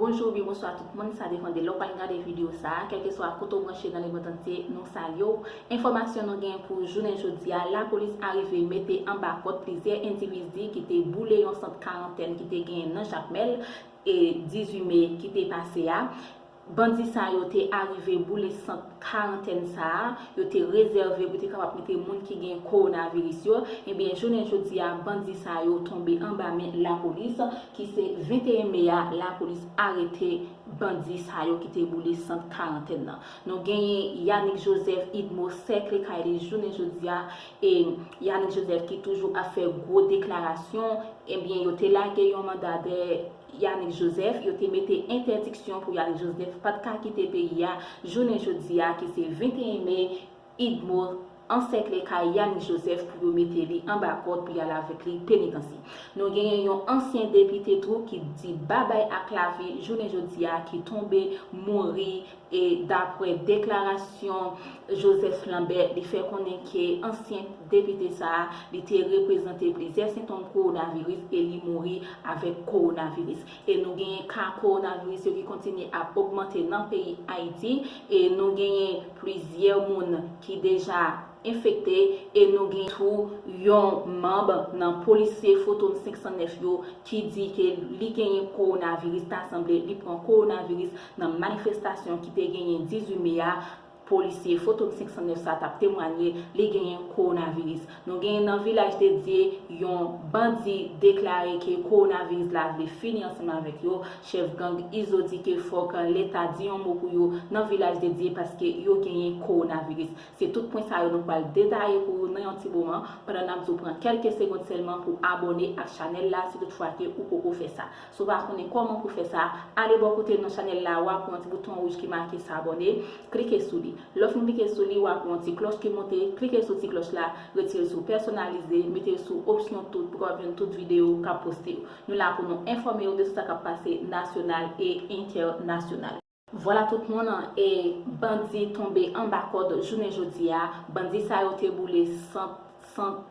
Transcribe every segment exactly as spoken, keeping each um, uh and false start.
Bonjou oubyen bonswa tout moun, sa depann de lè w pral gade videyo sa a. Kèlkeswa kote w branche nan lemond antye, nou salye w. Enfòmasyon nou gen pou jounen jodi a, lapolis arive mete anba kòd plizyè endividi ki te boule yon sant karantèn ki te genyen nan Jakmèl, e dizuit me ki te pase a. Bandi sa yo te arive boule sant karantèn sa a, yo te rezève pou te kapab mete moun ki gen kowonaviris yo. Ebyen, jounen jodi a, bandi sa yo tonbe anba men lapolis, ki se venteyen me a, lapolis arete bandi sa yo ki te boule sant karantèn nan. Nou genyen Yanick Joseph Idmo sèkle kay li jounen jodi a, e Yanick Joseph ki toujou ap fè gwo deklarasyon, ebyen, yo te lage yon manda dèyè Yanick Joseph, yo te mete entèdiksyon pou Yanick Joseph pa t ka kite peyi a jounen jodi a, ki se venteyen me, Idmo ansèkle kay Yanick Joseph pou yo mete li anba kòd pou y al avèk li penitansye. Nou genyen yon ansyen depite tou ki di babay ak lavi jounen jodi a, ki tonbe mouri, e daprè deklarasyon Joseph Lambert, li fè konnen ke ansyen depite sa a, li te reprezante plizyè sentòm kowonaviris e li mouri avèk kowonaviris. E nou genyen ka kowonaviris yo ki kontinye ap ogmante nan peyi Ayiti, e nou genyen plizyè moun ki deja enfekte, e nou gen tou yon manm nan polisye Fotòm senk san nèf yo ki di ke li genyen kowonaviris, ta sanble li pran kowonaviris nan manifestasyon ki te genyen dizuit me a, polisye Fotòm senk san nèf sa t ap temwanye li genyen kowonaviris. Nou genyen nan Vilaj de Dye yon bandi deklare ke kowonaviris la vle fini ansanm avèk yo. Chèf gang Izo di ke fòk Leta di yon mo pou yo nan Vilaj de Dye paske yo genyen kowonaviris. Se tout pwen sa yo nou pral detaye pou ou nan yon ti moman, pandan n ap di w pran kèlke segonn sèlman pou abòne ak chanèl la si toutfwa ke ou poko fè sa. Si w pa konnen kòman pou fè sa, ale bò kote nan chanèl la, w ap wè yon ti bouton wouj ki make s'abonner, klike sou li. Lè w fin klike sou li, w ap wè yon ti klòch ki monte, klike sou ti klòch la, retire l sou pèsonalize, mete l sou opsyon tout pou w kapab jwenn tout videyo k ap poste yo. Nou la pou nou enfòme w de tout sa k ap pase nasyonal e entènasyonal. Vwala tout moun, e bandi tonbe anba kòd jounen jodi a. Bandi sa yo te boule sant, sant,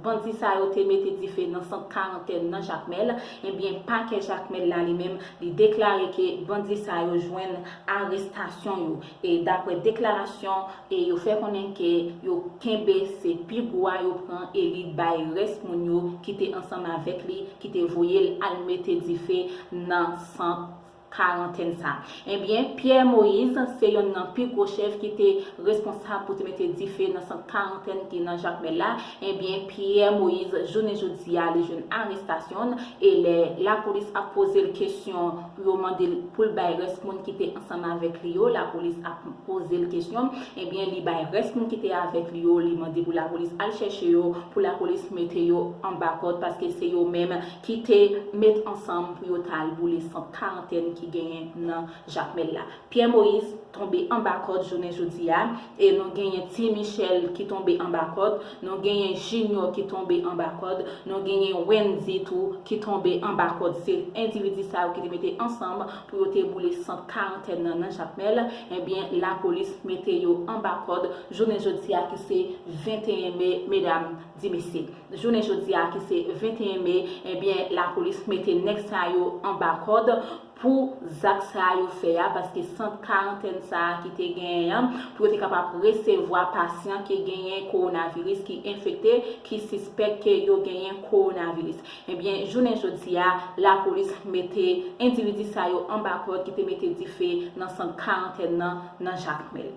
bandi sa yo te mete dife nan sant karantèn nan Jakmèl. Ebyen, pakè Jakmèl la li menm, li deklare ke bandi sa yo jwenn arestasyon yo. E daprè deklarasyon, e yo fè konnen ke yo kenbe se pi gwo a yo pran e li bay rès moun yo ki te ansanm avèk li, ki te voye l al mete dife nan sant karantèn sa. Ebyen, Pierre Moïse se yonn nan pi gwo chèf ki te responsab pou te mete dife nan sant karantèn ki nan Jakmèl la. Ebyen, Pierre Moïse, jounen jodi a, li jwenn arestasyon l. E lè lapolis ap poze l kesyon, yo mande l pou l bay rès moun ki te ansanm avèk li yo, lapolis ap poze l kesyon, ebyen, li bay rès moun ki te avèk li yo, li mande pou lapolis al chèche yo, pou lapolis mete yo anba kòd, paske se yo menm ki te met ansanm pou yo t al boule sant karantèn ki genyen nan Jakmèl la. Pierre Moïse tonbe anba kòd jounen jodi a, e nou genyen Ti Michel ki tonbe anba kòd, nou genyen Junior ki tonbe anba kòd, nou genyen Wendy tou ki tonbe anba kòd. Se endividi sa yo ki te mete ansanm pou yo te boule sant karantèn nan nan Jakmèl. Ebyen, lapolis mete yo anba kòd jounen jodi a ki se venteyen me, medam di mesye. Jounen jodi a ki se venteyen me, ebyen, lapolis mete nèg sa yo anba kòd pou zak sa yo fè a, paske sant karantèn sa a ki te genyen an, pou yo te kapab resevwa pasyan ki genyen kowonaviris, ki enfekte, ki sispèk ke yo genyen kowonaviris. Ebyen, jounen jodi a, lapolis mete endividi sa yo anba kòd ki te mete dife nan sant karantèn nan, nan Jakmèl.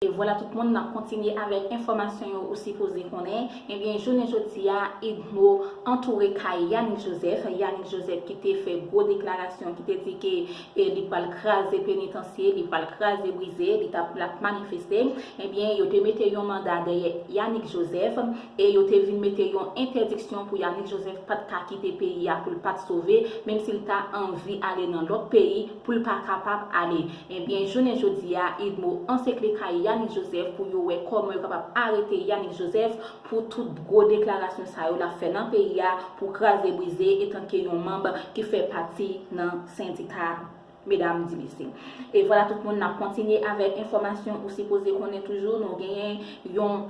E vwala tout moun, n ap kontinye avèk enfòmasyon yo ou sipoze konnen. Ebyen, jounen jodi a, Idmo antoure kay Yanick Joseph. Yanick Joseph ki te fè gwo deklarasyon, ki te di ke, e, li pral kraze penitansye, li pral kraze brize, li t ap, l ap manifeste. Ebyen, yo te mete yon manda dèyè Yanick Joseph e yo te vin mete yon entèdiksyon pou Yanick Joseph pa t ka kite peyi a, pou l pa t sove, menm si l ta anvi ale nan lòt peyi, pou l pa kapab ale. Ebyen, jounen jodi a, Idmo ansekle kay Yanick Joseph pou yo wè kòman yo kapab arete Yanick Joseph pou tout gwo deklarasyon sa yo l ap fè nan peyi a pou kraze brize etanke yon manm ki fè pati nan sendika medam di mesye. E vwala tout moun, n ap kontinye avèk enfòmasyon ou sipoze konnen toujou. Nou genyen yon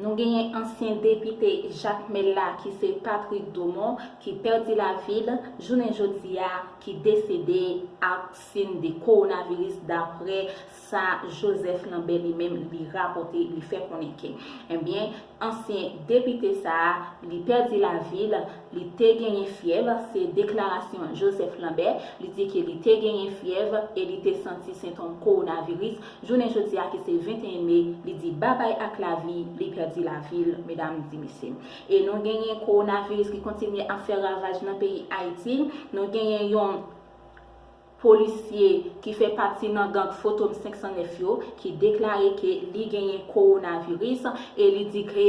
Nou genyen ansyen depite Jakmèl la ki se Patrick Domon ki pèdi lavi l jounen jodi a, ki desede ak siy de kowonaviris, daprè sa Joseph Lambert li menm li rapòte, li fè konnen ke, ebyen, ansyen depite sa a, li pèdi lavi l, li te genyen fyèv, se deklarasyon Joseph Lambert, li di ke li te genyen fyèv e li te santi sentòm kowonaviris. Jounen jodi a ki se venteyen me, li di babay ak lavi, li pèdi lavi l, medam di mesye. E nou genyen kowonaviris ki kontinye ap fè ravaj nan peyi Ayiti. Nou genyen yon polisye ki fè pati nan gang Fotom senk san nèf yo, ki deklare ke li genyen kowonaviris e li di ke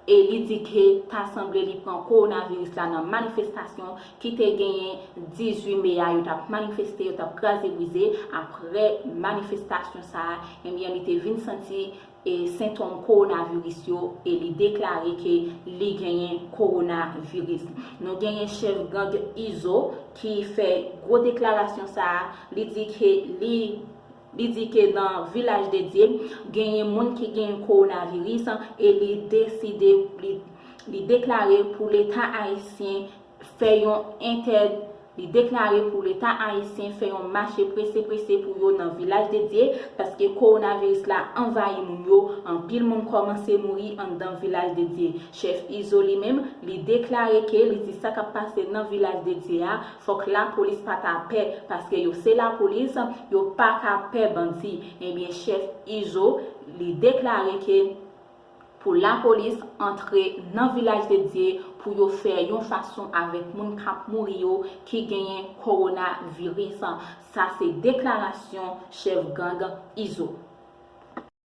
e li di ke ta sanble li pran kowonaviris la nan manifestasyon ki te genyen dizuit me a, yo t ap manifeste, yo t ap kraze brize. Apre manifestasyon sa a, ebyen, li te vin santi e sentòm kowonaviris yo e li deklare ke li genyen kowonaviris. Nou genyen chèf gang Izo ki fè gwo deklarasyon sa a, li di ke li li di ke nan Vilaj de Dye genyen moun ki genyen kowonaviris e li deside, li, li deklare pou Leta ayisyen fè yon entè, li deklare pou Leta ayisyen fè yon mache prese prese pou yo nan Vilaj de Dye, paske kowonaviris la anvayi moun yo, anpil moun kòmanse mouri anndan Vilaj de Dye. Chèf Izo li menm, li deklare ke li di sa k ap pase nan Vilaj de Dye a, fòk lapolis pa ta pè, paske yo se lapolis, yo pa ka pè bandi. Ebyen, chèf Izo, li deklare ke pou lapolis antre nan Vilaj de Dye pou yo fè yon fason avèk moun k ap mouri yo ki genyen kowonaviris. Sa se deklarasyon chèf gang Izo.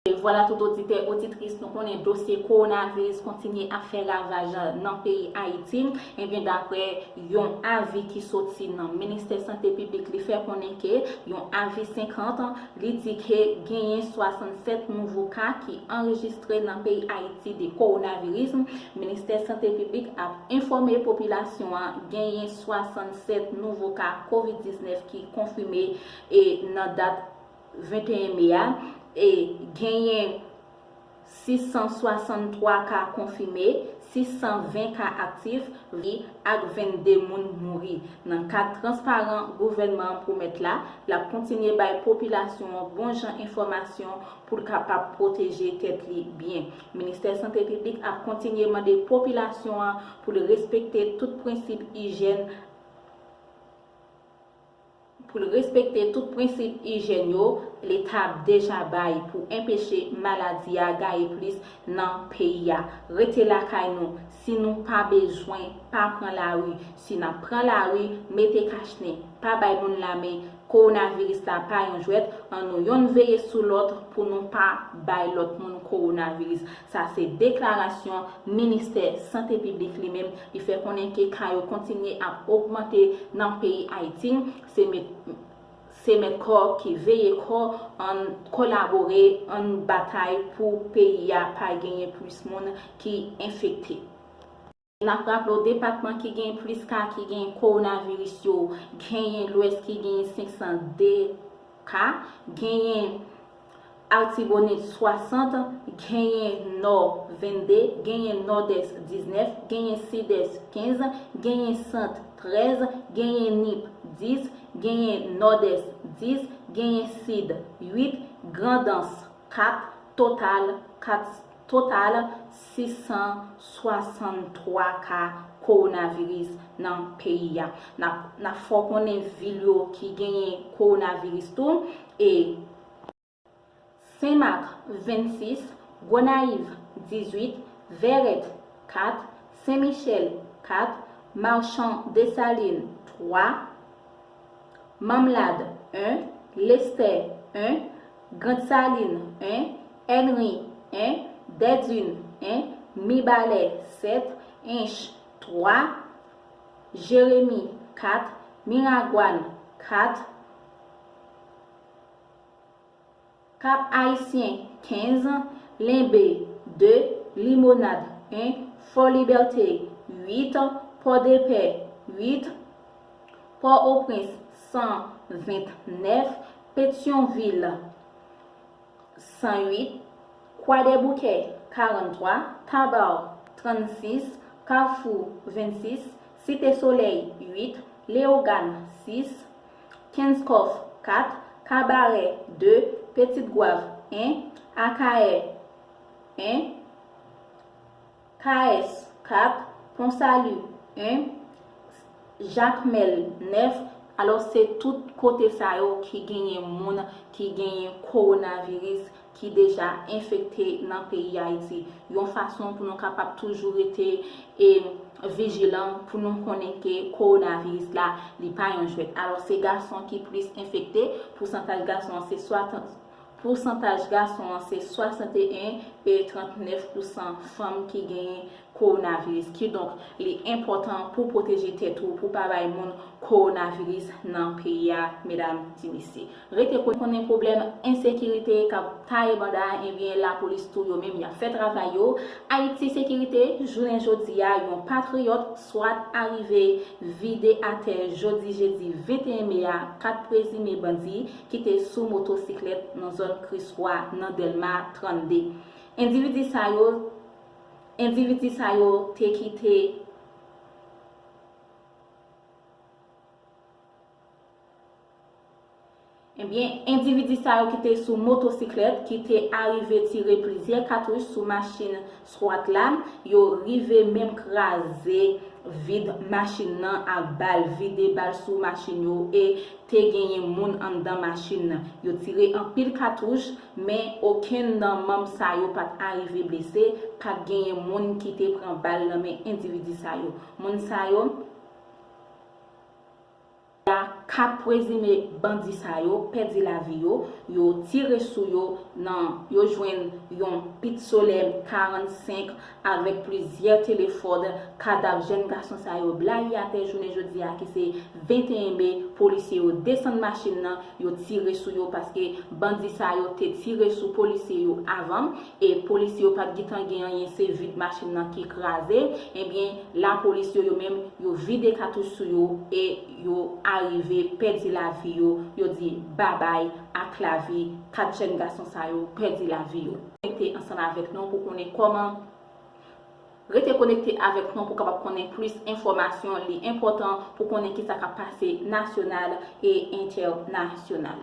E vwala, tout oditè, oditris, nou konnen dosye kowonaviris kontinye ap fè ravaj nan peyi Ayiti. Ebyen, daprè yon avi ki soti nan Ministè Sante Piblik, li fè konnen ke yon avi senkant, li di ke genyen swasannsèt nouvo ka ki anrejistre nan peyi Ayiti de kowonaviris. Ministè Sante Piblik ap enfòme popilasyon an, genyen swasannsèt nouvo ka kovid diznèf ki konfime e nan dat venteyen me a, e genyen sis san swasanntwa ka konfime, sis san ven ka aktif, vi ak vennde moun mouri. Nan kad transparan gouvènman an pwomèt la, l ap kontinye bay popilasyon an bon jan enfòmasyon pou l kapab pwoteje tèt li byen. Ministè Sante Piblik ap kontinye mande popilasyon an pou l respekte tout prensip ijyèn pou l respekte tout prensip ijyèn yo Leta ap deja bay pou enpeche maladi a gaye plis nan peyi a. Rete lakay nou. Si nou pa bezwen, pa pran lari. Si n ap pran lari, mete kachnen. Pa bay moun lamen. Kowonaviris la pa yon jwèt. Ann nou yonn veye sou lòt pou nou pa bay lòt moun kowonaviris. Sa se deklarasyon Ministè Sante Piblik li menm. Li fè konnen ke ka yo kontinye ap ogmante nan peyi Ayiti. Se met, se mèt kò ki veye kò, ann kolabore, ann batay pou peyi a pa genyen plis moun ki enfekte. N ap raple w, depatman ki gen plis ka ki gen kowonaviris yo, genyen Lwès ki gen senk san de ka, genyen Artibonit swasant, genyen Nò vennde, genyen Nòdès diznèf, genyen Sidès kenz, genyen Sant trèz, genyen Nip dis, genyen Nòdès dis, genyen Sid uit, Grandans kat, total kat, total sis san swasanntwa ka kowonaviris nan peyi a. N ap, n ap fè w konnen vil yo ki genyen kowonaviris tou, e Senmak vennsis, Gonayiv dizuit, Vèrèt kat, Sen Michèl kat, Machan Desalin twa, Manmlad en, Lestè en, Grandsalin en, Ènri en, Dèdin en, Mibalè sèt, Ench twa, Jeremi kat, Miragwàn kat, Kap Ayisyen kenz, Lenbe de, Limonad en, Fò Libète uit, Pòdepè uit, Pòtoprens san vennèf, Petyonvil san uit, Kwadèboukè karannntwa, Tabaw trannsis, Kafou vennsis, Site Solèy uit, Leyogàn sis, Kenskòf kat, Kabarè de, Petitgwav en, Akayè en, Kayès kat, Ponsali en, Jakmèl nèf. Alò, se tout kote sa yo ki genyen moun ki genyen kowonaviris ki deja enfekte nan peyi Ayiti. Yon fason pou nou kapab toujou rete e vijilan pou nou konnen ke kowonaviris la, li pa yon jwèt. Alò, se gason ki plis enfekte, pousantaj gason an se swasant, pousantaj gason an se swasanteyen e trannèf pousan fanm ki genyen kowonaviris. Kidonk, li enpòtan pou pwoteje tèt ou, pou pa bay moun kowonaviris nan peyi a, medam, ti mesye. Rete konnen pwoblèm ensekirite k ap taye banda, ebyen, lapolis tou yo menm y ap fè travay yo. Ayiti Sekirite, jounen jodi a, yon patriyòt swat arive vide atè jodi jedi venteyen me a kat prezime bandi ki te sou motosiklèt nan zòn Kriswa nan Dèlma trannde. Endividi sa yo, endividi sa yo te kite Ebyen, endividi sa yo ki te sou motosiklèt ki te arive tire plizyè katouch sou machin swat la, yo rive menm kraze vit machin nan ak bal, vide bal sou machin yo e te genyen moun anndan machin nan. Yo tire anpil katouch, men okenn nan manm sa yo pa t arive blese, pa t genyen moun ki te pran bal nan men endividi sa yo. Moun sa yo a kat prezime bandi sa yo pèdi lavi yo, yo tire sou yo nan, yo jwenn yon Pitsolè karannsenk avèk plizyè telefòn, kadav jèn gason sa yo blayi atè jounen jodi a ki se venteyen me, polisye yo desann machin nan, yo tire sou yo paske bandi sa yo te tire sou polisye yo avan, e polisye yo pa t gentan gen anyen, se vit machin nan ki kraze, ebyen, lapolis yo, yo menm, yo vide katouch sou yo e yo arive pèdi lavi yo, yo di babay ak lavi kat jèn gason sa yo pèdi lavi yo. Konekte ansanm avèk nou pou konnen kòman, rete konekte avèk nou pou kapab konnen plis enfòmasyon, li enpòtan pou konnen kisa k ap pase nasyonal e entènasyonal.